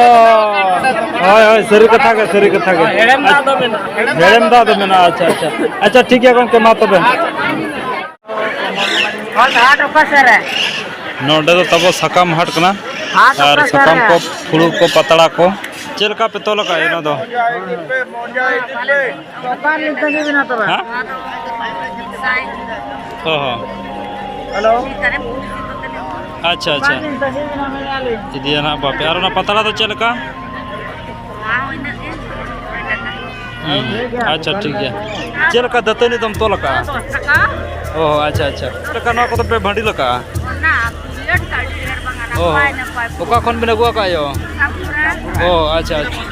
ᱵᱟᱞᱮ ᱵᱮᱱᱟᱣᱟ᱾ ᱦᱳᱭ, ᱦᱳᱭ, ᱥᱟᱹᱨᱤ ᱠᱟᱛᱷᱟ ᱜᱮ, ᱥᱟᱹᱨᱤ ᱠᱟᱛᱷᱟ ᱜᱮ᱾ ᱦᱮᱲᱮᱢ ᱫᱟᱜ ᱫᱚ ᱢᱮᱱᱟᱜᱼᱟ᱾ ᱦᱮᱲᱮᱢ ᱫᱟᱜ ᱫᱚ ᱢᱮᱱᱟᱜᱼᱟ, ᱟᱪᱪᱷᱟ, ᱟᱪᱪᱷᱟ᱾ ᱟᱪᱪᱷᱟ, ᱴᱷᱤᱠ ᱜᱮᱭᱟ ᱜᱚᱢᱠᱮ, ᱢᱟ ᱛᱚᱵᱮ᱾ ᱦᱟᱴ, ᱦᱟᱴ ᱚᱠᱟ ᱥᱮᱫ ᱨᱮ? ᱱᱚᱰᱮ ᱫᱚ ᱛᱟᱵᱚ ᱥᱟᱠᱟᱢ ᱦᱟᱴ ᱠᱟᱱᱟ᱾ ᱦᱟᱴ ᱟᱨ ᱚᱠᱟ ᱥᱮᱫ ᱥᱟᱠᱟᱢ ᱨᱮ? ᱠᱚ, ᱯᱷᱩᱲᱩᱜ ᱠᱚ, ᱯᱟᱛᱲᱟ ᱠᱚ᱾ ᱪᱮᱫ ᱞᱮᱠᱟ ᱯᱮ ᱛᱚᱞ ᱟᱠᱟᱫᱼᱟ ᱚᱱᱟ ᱫᱚ? ᱚᱠᱟ ᱨᱮᱞᱤᱧ ᱛᱟᱺᱜᱤ ᱵᱮᱱᱟ ᱛᱚᱵᱮ? ᱦᱮᱸ? ᱚ ᱦᱚᱸ᱾ ᱦᱮᱞᱳ᱾ ᱟᱪᱪᱷᱟ, ᱟᱪᱪᱷᱟ᱾ ᱚᱠᱟ ᱨᱮᱞᱤᱧ ᱛᱟᱺᱜᱤ ᱵᱮᱱᱟ ᱢᱮᱱᱮᱫᱼᱟ ᱞᱤᱧ? ᱤᱫᱤᱭᱟ ᱱᱟᱦᱟᱜ ᱵᱟᱯᱮ᱾ ᱟᱨ ᱚᱱᱟ ᱯᱟᱛᱲᱟ ᱫᱚ ᱪᱮᱫ ᱞᱮᱠᱟ? ᱦᱩᱸ, ᱟᱪᱪᱷᱟ, ᱴᱷᱤᱠ ᱜᱮᱭᱟ᱾ ᱪᱮᱫ ᱞᱮᱠᱟ ᱫᱟᱹᱛᱟᱹᱱᱤ ᱫᱚᱢ ᱛᱚᱞ ᱟᱠᱟᱜᱼᱟ? ᱚ, ᱟᱪᱪᱷᱟ, ᱟᱪᱪᱷᱟ᱾ ᱪᱮᱫ ᱞᱮᱠᱟ ᱱᱚᱣᱟ ᱠᱚᱫᱚ ᱯᱮ ᱵᱷᱟᱹᱱᱰᱤᱞ ᱟᱠᱟᱜᱼᱟ? ᱚ, ᱚᱠᱟ ᱠᱷᱚᱱ ᱵᱤᱱ ᱟᱹᱜᱩ ᱟᱠᱟᱜᱼᱟ ᱭᱳ? ᱚ, ᱟᱪᱪᱷᱟ, ᱟᱪᱪᱷᱟ᱾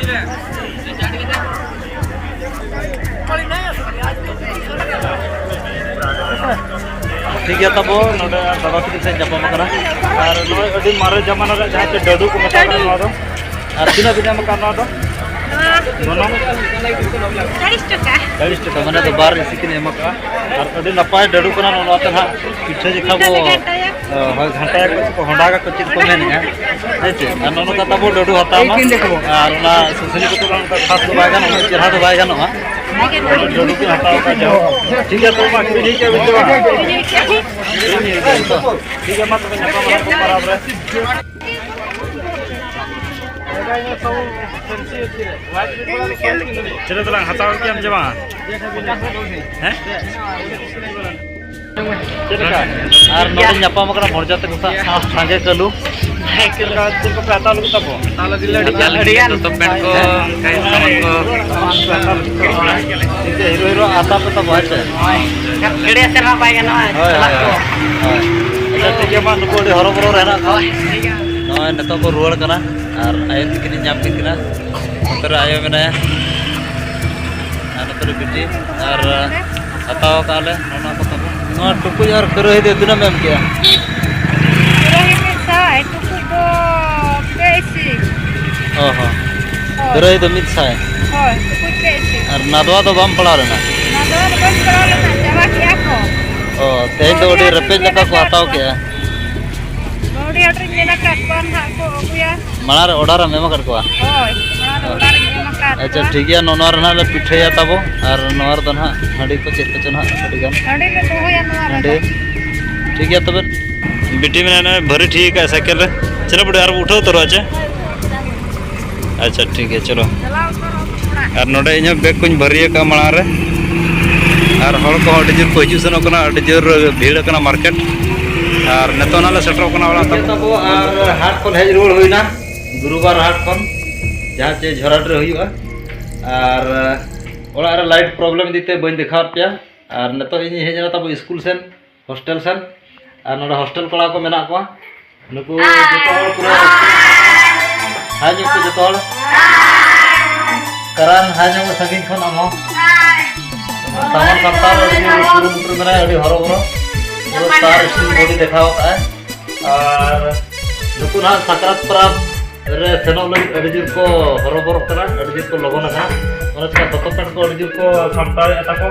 ᱴᱷᱤᱠ ᱜᱮᱭᱟ ᱛᱟᱵᱚ, ᱱᱚᱰᱮ ᱫᱟᱫᱟ ᱛᱟᱹᱠᱤᱱ ᱥᱟᱶ ᱧᱟᱯᱟᱢ ᱟᱠᱟᱱᱟ᱾ ᱟᱨ ᱱᱚᱜᱼᱚᱭ ᱟᱹᱰᱤ ᱢᱟᱨᱮ ᱡᱟᱢᱟᱱᱟ ᱨᱮᱭᱟᱜ ᱡᱟᱦᱟᱸ ᱪᱮ ᱰᱟᱹᱰᱩ ᱠᱚ ᱢᱮᱛᱟᱜ ᱠᱟᱱᱟ ᱱᱚᱣᱟ ᱫᱚ᱾ ᱟᱨ ᱛᱤᱱᱟᱹᱜ ᱵᱤᱱ ᱮᱢ ᱟᱠᱟᱫ ᱱᱚᱣᱟ ᱫᱚ? ᱜᱚᱱᱚᱝ? ᱪᱟᱞᱤᱥ ᱴᱟᱠᱟ᱾ ᱪᱟᱞᱤᱥ ᱴᱟᱠᱟ, ᱢᱟᱱᱮ ᱫᱚ ᱵᱟᱨ ᱤᱥᱤ ᱠᱤᱱ ᱮᱢ ᱟᱠᱟᱫᱼᱟ᱾ ᱟᱨ ᱟᱹᱰᱤ ᱱᱟᱯᱟᱭ ᱰᱟᱹᱰᱩ ᱠᱟᱱᱟ, ᱱᱚᱣᱟ ᱛᱮ ᱱᱟᱦᱟᱜ ᱯᱤᱴᱷᱟᱹ ᱡᱚᱠᱷᱟ ᱵᱚ, ᱯᱤᱴᱷᱟᱹ ᱞᱮ ᱜᱷᱟᱱᱴᱟᱭᱟ᱾ ᱦᱳᱭ, ᱜᱷᱟᱱᱴᱟᱭᱟ ᱠᱚ, ᱦᱚᱸᱰᱟᱜᱟ ᱠᱚ, ᱪᱮᱫ ᱠᱚ ᱢᱮᱱᱮᱜᱼᱟ, ᱦᱮᱸ ᱪᱮ? ᱟᱨ ᱱᱚᱜᱼᱚ ᱱᱚᱝᱠᱟ ᱛᱟᱵᱚ ᱰᱟᱹᱰᱩ ᱦᱟᱛᱟᱣ ᱢᱟ᱾ ᱟᱨ ᱚᱱᱟ ᱥᱩᱥᱱᱤ ᱠᱚᱫᱚ ᱚᱱᱠᱟ ᱠᱷᱟᱥ ᱫᱚ ᱵᱟᱭ ᱜᱟᱱᱚᱜᱼᱟ, ᱪᱮᱦᱨᱟ ᱫᱚ ᱵᱟᱭ ᱜᱟᱱᱚᱜᱼᱟ᱾ ᱰᱟᱹᱰᱩ ᱠᱤᱱ ᱦᱟᱛᱟᱣ ᱠᱟᱜᱼᱟ, ᱡᱟᱭᱦᱳᱠ᱾ ᱴᱷᱤᱠ ᱜᱮᱭᱟ, ᱛᱚᱵᱮ ᱢᱟ, ᱠᱤᱨᱤᱧ ᱦᱩᱭ ᱠᱮᱫᱼᱟ ᱵᱤᱱ ᱥᱮ ᱵᱟᱝ? ᱴᱷᱤᱠ ᱜᱮᱭᱟ, ᱢᱟ ᱛᱚᱵᱮ ᱧᱟᱯᱟᱢ ᱟᱞᱟᱝ ᱯᱚᱨᱟᱵᱽ ᱨᱮ᱾ ᱪᱮᱫ ᱫᱚᱞᱟᱝ ᱦᱟᱛᱟᱣ ᱠᱮᱫ ᱟᱢ ᱪᱮ ᱵᱟᱝ? ᱦᱮᱸ? ᱪᱮᱫ ᱞᱮᱠᱟ? ᱟᱨ ᱱᱚᱰᱮ ᱧᱟᱯᱟᱢ ᱟᱠᱟᱱᱟ ᱵᱷᱚᱲᱡᱟ ᱛᱟᱠᱚ ᱥᱟᱶ ᱥᱟᱸᱜᱮ ᱠᱟᱹᱞᱩ᱾ ᱪᱮᱫ ᱞᱮᱠᱟ, ᱪᱮᱫ ᱠᱚᱯᱮ ᱦᱟᱛᱟᱣ ᱞᱟᱹᱜᱤᱫ ᱛᱟᱵᱚ? ᱦᱟᱛᱟᱣ ᱞᱟᱹᱜᱤᱫ ᱞᱮ ᱟᱹᱰᱤ ᱜᱟᱱ᱾ ᱫᱚᱛᱚ ᱯᱮᱱᱴ ᱠᱚ, ᱚᱱᱠᱟ ᱜᱮ ᱥᱟᱢᱟᱱ ᱠᱚ᱾ ᱴᱷᱤᱠ ᱜᱮᱭᱟ, ᱦᱤᱨᱳ ᱦᱤᱨᱳ ᱦᱟᱛᱟᱣ ᱯᱮ ᱛᱟᱵᱚ, ᱦᱮᱸ ᱥᱮ? ᱦᱳᱭ᱾ ᱜᱟᱹᱰᱤ ᱥᱮᱨᱢᱟ ᱵᱟᱭ ᱜᱟᱱᱚᱜᱼᱟ, ᱦᱳᱭ, ᱪᱟᱞᱟᱜ ᱦᱳᱭ, ᱠᱚ᱾ ᱦᱳᱭ᱾ ᱟᱪᱪᱷᱟ, ᱴᱷᱤᱠ ᱜᱮᱭᱟ, ᱢᱟ, ᱱᱩᱠᱩ ᱟᱹᱰᱤ ᱦᱚᱨᱚᱵᱚᱨᱚ ᱨᱮ ᱦᱮᱱᱟᱜ ᱠᱚᱣᱟ᱾ ᱦᱳᱭ, ᱴᱷᱤᱠ ᱜᱮᱭᱟ᱾ ᱱᱚᱜᱼᱚᱭ ᱱᱤᱛᱚᱜ ᱠᱚ ᱨᱩᱣᱟᱹᱲ ᱠᱟᱱᱟ ᱟᱨ ᱟᱭᱳ ᱛᱤᱠᱤᱱᱤᱧ ᱧᱟᱢ ᱠᱮᱫ ᱠᱤᱱᱟ᱾ ᱱᱚᱛᱮ ᱨᱮ ᱟᱭᱳ ᱢᱮᱱᱟᱭᱟ ᱟᱨ ᱱᱚᱛᱮ ᱨᱮ ᱵᱤᱴᱤ ᱟᱨ ᱦᱟᱛᱟᱣ ᱠᱟᱜᱼᱟ ᱞᱮ ᱱᱚᱜᱼᱚ ᱱᱚᱣᱟ ᱠᱚ ᱛᱟᱵᱚ᱾ ᱱᱚᱣᱟ ᱴᱩᱠᱩᱡ ᱟᱨ ᱠᱟᱹᱨᱟᱹᱦᱤ ᱫᱚ ᱛᱤᱱᱟᱹᱜ ᱮᱢ ᱮᱢ ᱠᱮᱜᱼᱟ? ᱠᱟᱹᱨᱟᱹᱦᱤ ᱢᱤᱫ ᱥᱟᱭ, ᱴᱩᱠᱩᱡ ᱫᱚ ᱯᱮ ᱤᱥᱤ᱾ ᱚ ᱦᱚᱸ᱾ ᱦᱳᱭ᱾ ᱠᱟᱹᱨᱟᱹᱦᱤ ᱫᱚ ᱢᱤᱫ ᱥᱟᱭ᱾ ᱦᱳᱭ, ᱴᱩᱠᱩᱡ ᱯᱮ ᱤᱥᱤ᱾ ᱟᱨ ᱱᱟᱫᱽᱣᱟ ᱫᱚ ᱵᱟᱢ ᱯᱟᱲᱟᱣ ᱞᱮᱱᱟ? ᱱᱟᱫᱽᱣᱟ ᱫᱚ ᱵᱟᱹᱧ ᱯᱟᱲᱟᱣ ᱞᱮᱱᱟ, ᱪᱟᱵᱟ ᱠᱮᱜᱼᱟ ᱠᱚ᱾ ᱚ, ᱛᱮᱦᱮᱧ ᱫᱚ ᱵᱟᱹᱣᱨᱤ ᱟᱹᱰᱤ ᱦᱟᱴ ᱨᱮᱧ ᱨᱮᱯᱮᱡ ᱢᱮᱱ ᱞᱮᱠᱟ ᱠᱚ ᱟᱠᱟᱫ ᱦᱟᱛᱟᱣ ᱠᱚᱣᱟ᱾ ᱠᱮᱜᱼᱟ᱾ ᱵᱟᱹᱣᱨᱤ ᱦᱟᱴ ᱨᱮᱧ ᱢᱮᱱ ᱟᱠᱟᱫ ᱠᱚᱣᱟ ᱱᱟᱦᱟᱜ ᱠᱚ ᱟᱹᱜᱩᱭᱟ᱾ ᱢᱟᱲᱟᱝ ᱨᱮ order ᱮᱢ ᱮᱢ ᱟᱠᱟᱫ ᱠᱚᱣᱟ? ᱦᱳᱭ, ᱢᱟᱲᱟᱝ ᱨᱮ ᱚ᱾ Order ᱤᱧ ᱮᱢ ᱟᱠᱟᱫ ᱟᱪᱪᱷᱟ, ᱠᱚᱣᱟ᱾ ᱴᱷᱤᱠ ᱜᱮᱭᱟ, ᱱᱚᱜᱼᱚ ᱱᱚᱣᱟ ᱨᱮ ᱱᱟᱦᱟᱜ ᱞᱮ ᱯᱤᱴᱷᱟᱹᱭᱟ ᱛᱟᱵᱚ, ᱟᱨ ᱱᱚᱣᱟ ᱨᱮᱫᱚ ᱱᱟᱦᱟᱜ ᱦᱟᱺᱰᱤ ᱠᱚ ᱪᱮᱫ ᱠᱚᱪᱚ ᱱᱟᱦᱟᱜ ᱟᱹᱰᱤ ᱜᱟᱱ᱾ ᱦᱟᱺᱰᱤ ᱞᱮ ᱫᱚᱦᱚᱭᱟ ᱱᱚᱣᱟ ᱨᱮᱫᱚ᱾ ᱦᱟᱺᱰᱤ᱾ ᱴᱷᱤᱠ ᱜᱮᱭᱟ ᱛᱚᱵᱮ᱾ ᱵᱤᱴᱤ ᱢᱮᱱᱟᱭᱟ, ᱱᱚᱜᱼᱚᱭ ᱵᱷᱟᱹᱨᱤ ᱴᱷᱤᱠ ᱟᱠᱟᱫ ᱥᱟᱭᱠᱮᱞ ᱨᱮ᱾ ᱪᱚᱞᱚ ᱵᱩᱰᱤ, ᱟᱨ ᱩᱴᱷᱟᱹᱣ ᱩᱛᱟᱹᱨᱚᱜᱼᱟ ᱪᱮ? ᱟᱪᱪᱷᱟ, ᱴᱷᱤᱠ ᱜᱮᱭᱟ, ᱪᱚᱞᱚ᱾ ᱟᱨ ᱱᱚᱰᱮ ᱤᱧᱦᱚᱸ ᱵᱮᱜᱽ ᱠᱚᱧ ᱵᱷᱟᱹᱨᱤ ᱟᱠᱟᱫᱼᱟ ᱢᱟᱲᱟᱝ ᱨᱮ᱾ ᱟᱨ ᱦᱚᱲ ᱠᱚᱦᱚᱸ ᱟᱹᱰᱤ ᱡᱳᱨ ᱠᱚ ᱦᱤᱡᱩᱜ ᱥᱮᱱᱚᱜ ᱠᱟᱱᱟ, ᱟᱹᱰᱤ ᱡᱳᱨ ᱵᱷᱤᱲ ᱟᱠᱟᱱᱟ ᱢᱟᱨᱠᱮᱴ᱾ ᱟᱨ ᱱᱤᱛᱚᱜ ᱱᱟᱜ ᱞᱮ ᱥᱮᱴᱮᱨᱚᱜ ᱠᱟᱱᱟ ᱚᱲᱟᱜ ᱛᱟᱵᱚ᱾ ᱟᱨ ᱦᱟᱴ ᱠᱷᱚᱱ ᱦᱮᱡ ᱨᱩᱣᱟᱹᱲ ᱦᱩᱭᱱᱟ᱾ ᱜᱩᱨᱩᱵᱟᱨ ᱦᱟᱴ ᱠᱷᱚᱱ, ᱡᱟᱦᱟᱸ ᱪᱮ ᱡᱷᱚᱨᱟᱴ ᱨᱮ ᱦᱩᱭᱩᱜᱼᱟ᱾ ᱟᱨ ᱚᱲᱟᱜ ᱨᱮ ᱞᱟᱭᱤᱴ ᱯᱨᱚᱵᱞᱮᱢ ᱤᱫᱤ ᱛᱮ ᱵᱟᱹᱧ ᱫᱮᱠᱷᱟᱣᱟᱫ ᱯᱮᱭᱟ᱾ ᱟᱨ ᱱᱤᱛᱚᱜ ᱤᱧᱤᱧ ᱦᱮᱡ ᱮᱱᱟ ᱛᱟᱵᱚ ᱥᱠᱩᱞ ᱥᱮᱱ, ᱦᱳᱥᱴᱮᱞ ᱥᱮᱱ᱾ ᱟᱨ ᱱᱚᱰᱮ ᱦᱳᱥᱴᱮᱞ ᱠᱚᱲᱟ ᱠᱚ ᱢᱮᱱᱟᱜ ᱠᱚᱣᱟ, ᱱᱩᱠᱩ ᱡᱚᱛᱚ ᱦᱚᱲ ᱯᱩᱨᱟᱹ ᱦᱟᱭ ᱧᱚᱜ ᱠᱚ ᱡᱚᱛᱚ ᱦᱚᱲ᱾ ᱠᱟᱨᱟᱱ, ᱦᱟᱭ ᱧᱚᱜ ᱢᱮ ᱥᱟᱺᱜᱤᱧ ᱠᱷᱚᱱ ᱟᱢ ᱦᱚᱸ᱾ ᱥᱟᱢᱟᱱ ᱥᱟᱢᱴᱟᱣ ᱨᱮ ᱟᱹᱰᱤ ᱡᱳᱨ ᱠᱩᱨᱩᱢᱩᱴᱩ ᱢᱮᱱᱟᱭᱟ, ᱟᱹᱰᱤ ᱦᱚᱨᱚᱵᱚᱨᱚ᱾ ᱯᱩᱨᱟᱹ star student body ᱫᱮᱠᱷᱟᱣ ᱟᱠᱟᱫᱼᱟᱭ᱾ ᱟᱨ ᱱᱩᱠᱩ ᱱᱟᱦᱟᱜ ᱥᱟᱠᱨᱟᱛ ᱯᱚᱨᱚᱵᱽ ᱨᱮ ᱥᱮᱱᱚᱜ ᱞᱟᱹᱜᱤᱫ ᱟᱹᱰᱤ ᱡᱳᱨ ᱠᱚ ᱦᱚᱨᱚᱵᱚᱨᱚᱜ ᱠᱟᱱᱟ, ᱟᱹᱰᱤ ᱡᱳᱨ ᱠᱚ ᱞᱚᱜᱚᱱ ᱟᱠᱟᱱᱟ᱾ ᱚᱱᱟ ᱪᱤᱠᱟ ᱫᱚᱛᱚ ᱯᱮᱱᱴ ᱠᱚ ᱟᱹᱰᱤ ᱡᱳᱨ ᱠᱚ ᱥᱟᱢᱴᱟᱣᱮᱫ ᱛᱟᱠᱚ᱾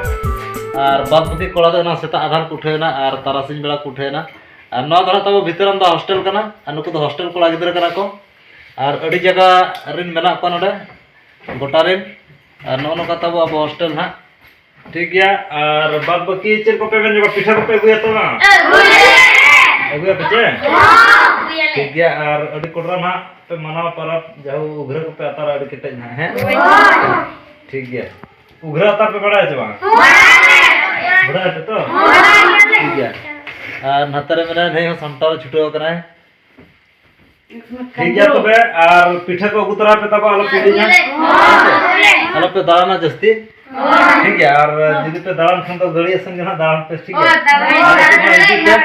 ᱟᱨ ᱵᱟᱫ ᱵᱟᱹᱠᱤ ᱠᱚᱲᱟ ᱫᱚ ᱮᱱᱟᱝ ᱥᱮᱛᱟᱜ ᱟᱫᱷᱟᱱ ᱠᱚ ᱩᱴᱷᱟᱹᱣ ᱮᱱᱟ ᱟᱨ ᱛᱟᱨᱟᱥᱤᱧ ᱵᱮᱲᱟ ᱠᱚ ᱩᱴᱷᱟᱹᱣ ᱮᱱᱟ᱾ ᱟᱨ ᱱᱚᱣᱟ ᱫᱚ ᱱᱟᱦᱟᱜ ᱛᱟᱵᱚ ᱵᱷᱤᱛᱨᱟᱢᱫᱟ ᱦᱳᱥᱴᱮᱞ ᱠᱟᱱᱟ᱾ ᱟᱨ ᱱᱩᱠᱩ ᱫᱚ ᱦᱳᱥᱴᱮᱞ ᱠᱚᱲᱟ ᱜᱤᱫᱽᱨᱟᱹ ᱠᱟᱱᱟ ᱠᱚ᱾ ᱟᱨ ᱟᱹᱰᱤ ᱡᱟᱭᱜᱟ ᱨᱮᱱ ᱢᱮᱱᱟᱜ ᱠᱚᱣᱟ ᱱᱚᱰᱮ, ᱜᱚᱴᱟ ᱨᱮᱱ᱾ ᱟᱨ ᱱᱚᱜᱼᱚ ᱱᱚᱝᱠᱟ ᱛᱟᱵᱚ ᱟᱵᱚ ᱦᱳᱥᱴᱮᱞ ᱱᱟᱦᱟᱜ᱾ ᱴᱷᱤᱠ ᱜᱮᱭᱟ, ᱟᱨ ᱵᱟᱫ ᱵᱟᱹᱠᱤ ᱪᱮᱫ ᱠᱚᱯᱮ ᱢᱮᱱ ᱡᱚᱝᱟ? ᱯᱤᱴᱷᱟᱹ ᱠᱚᱯᱮ ᱟᱹᱜᱩᱭᱟ ᱛᱚ ᱵᱟᱝ? ᱟᱹᱜᱩᱭᱟᱯᱮ ᱪᱮ? ᱴᱷᱤᱠ ᱜᱮᱭᱟ, ᱟᱨ ᱟᱹᱰᱤ ᱠᱚᱰᱨᱟ ᱱᱟᱦᱟᱜ ᱯᱮ ᱢᱟᱱᱟᱣ ᱯᱟᱨᱟᱵᱽ, ᱡᱟᱦᱳ ᱩᱜᱷᱨᱟᱹ ᱠᱚᱯᱮ ᱟᱛᱟᱨᱟ ᱟᱹᱰᱤ ᱠᱮᱴᱮᱡ ᱱᱟᱦᱟᱜ, ᱦᱮᱸ? ᱴᱷᱤᱠ ᱜᱮᱭᱟ, ᱩᱜᱷᱨᱟᱹ ᱟᱛᱟᱨ ᱯᱮ ᱵᱟᱲᱟᱭᱟ ᱪᱮ ᱵᱟᱝ? ᱵᱟᱲᱟᱭᱟᱯᱮ ᱛᱚ? ᱴᱷᱤᱠ ᱜᱮᱭᱟ, ᱟᱨ ᱱᱟᱛᱮ ᱨᱮ ᱢᱮᱱᱟᱭᱟ, ᱱᱩᱭ ᱦᱚᱸ ᱥᱟᱢᱴᱟᱣ ᱨᱮ ᱪᱷᱩᱴᱟᱹᱣ ᱟᱠᱟᱱᱟᱭ᱾ ᱴᱷᱤᱠ ᱜᱮᱭᱟ ᱛᱚᱵᱮ, ᱟᱨ ᱯᱤᱴᱷᱟᱹ ᱠᱚ ᱟᱹᱜᱩ ᱛᱚᱨᱟᱭ ᱯᱮ ᱛᱟᱵᱚ, ᱟᱞᱚ ᱯᱮ ᱦᱤᱲᱤᱧᱟ᱾ ᱟᱞᱚ ᱯᱮ ᱫᱟᱬᱟᱱᱟ ᱡᱟᱹᱥᱛᱤ᱾ ᱴᱷᱤᱠ ᱜᱮᱭᱟ, ᱟᱨ ᱡᱩᱫᱤ ᱯᱮ ᱫᱟᱬᱟᱱ ᱠᱷᱟᱱ ᱫᱚ ᱜᱟᱹᱲᱤ ᱟᱥᱮᱱ ᱜᱮ ᱱᱟᱦᱟᱜ ᱫᱟᱬᱟᱱ ᱯᱮ, ᱴᱷᱤᱠ ᱜᱮᱭᱟ? ᱟᱨ ᱱᱤᱛᱚᱜ ᱢᱟ ᱦᱤᱡᱩᱜ ᱯᱮ᱾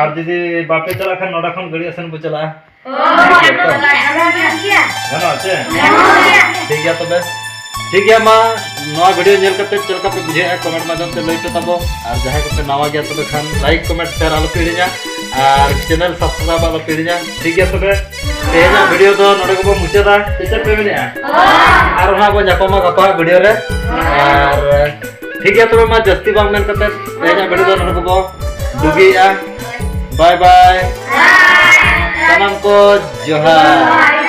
ᱟᱨ ᱡᱩᱫᱤ ᱵᱟᱯᱮ ᱪᱟᱞᱟᱜ ᱠᱷᱟᱱ ᱱᱚᱰᱮ ᱠᱷᱚᱱ ᱜᱟᱹᱲᱤ ᱟᱥᱮᱱ ᱵᱚ ᱪᱟᱞᱟᱜᱼᱟ᱾ ᱴᱷᱤᱠ ᱜᱮᱭᱟ ᱛᱚ? ᱜᱟᱱᱚᱜᱼᱟ ᱪᱮ? ᱴᱷᱤᱠ ᱜᱮᱭᱟ ᱛᱚᱵᱮ᱾ ᱴᱷᱤᱠ ᱜᱮᱭᱟ, ᱢᱟ ᱱᱚᱣᱟ video ᱧᱮᱞ ᱠᱟᱛᱮ ᱪᱮᱫ ᱞᱮᱠᱟ ᱯᱮ ᱵᱩᱡᱷᱟᱹᱣᱮᱫᱼᱟ, comment ᱢᱟᱫᱽᱫᱷᱚᱢ ᱛᱮ ᱞᱟᱹᱭ ᱯᱮ ᱛᱟᱵᱚ᱾ ᱟᱨ ᱡᱟᱦᱟᱸᱭ ᱠᱚᱯᱮ ᱱᱟᱣᱟ ᱜᱮᱭᱟ, ᱛᱚᱵᱮ ᱠᱷᱟᱱ like, comment, share ᱟᱞᱚ ᱯᱮ ᱦᱤᱲᱤᱧᱟ᱾ ᱟᱨ channel subscribe ᱟᱞᱚ ᱯᱮ ᱦᱤᱲᱤᱧᱟ᱾ ᱴᱷᱤᱠ ᱜᱮᱭᱟ ᱛᱚᱵᱮ, ᱛᱮᱦᱮᱧᱟᱜ video ᱫᱚ ᱱᱚᱰᱮ ᱜᱮᱵᱚ ᱢᱩᱪᱟᱹᱫᱟ᱾ ᱥᱮ ᱪᱮᱫ ᱯᱮ ᱢᱮᱱᱮᱫᱼᱟ? ᱟᱨ ᱦᱟᱸᱜ ᱵᱚ ᱧᱟᱯᱟᱢᱟ ᱜᱟᱯᱟ video ᱨᱮ᱾ ᱟᱨ ᱴᱷᱤᱠ ᱜᱮᱭᱟ ᱛᱚᱵᱮ, ᱢᱟ ᱡᱟᱹᱥᱛᱤ ᱵᱟᱝ ᱢᱮᱱ ᱠᱟᱛᱮ ᱛᱮᱦᱮᱧᱟᱜ video ᱫᱚ ᱱᱚᱰᱮ ᱜᱮᱵᱚ ᱰᱩᱜᱤᱭᱮᱫᱼᱟ᱾ Bye bye᱾ ᱥᱟᱱᱟᱢ ᱠᱚ ᱡᱚᱦᱟᱨ᱾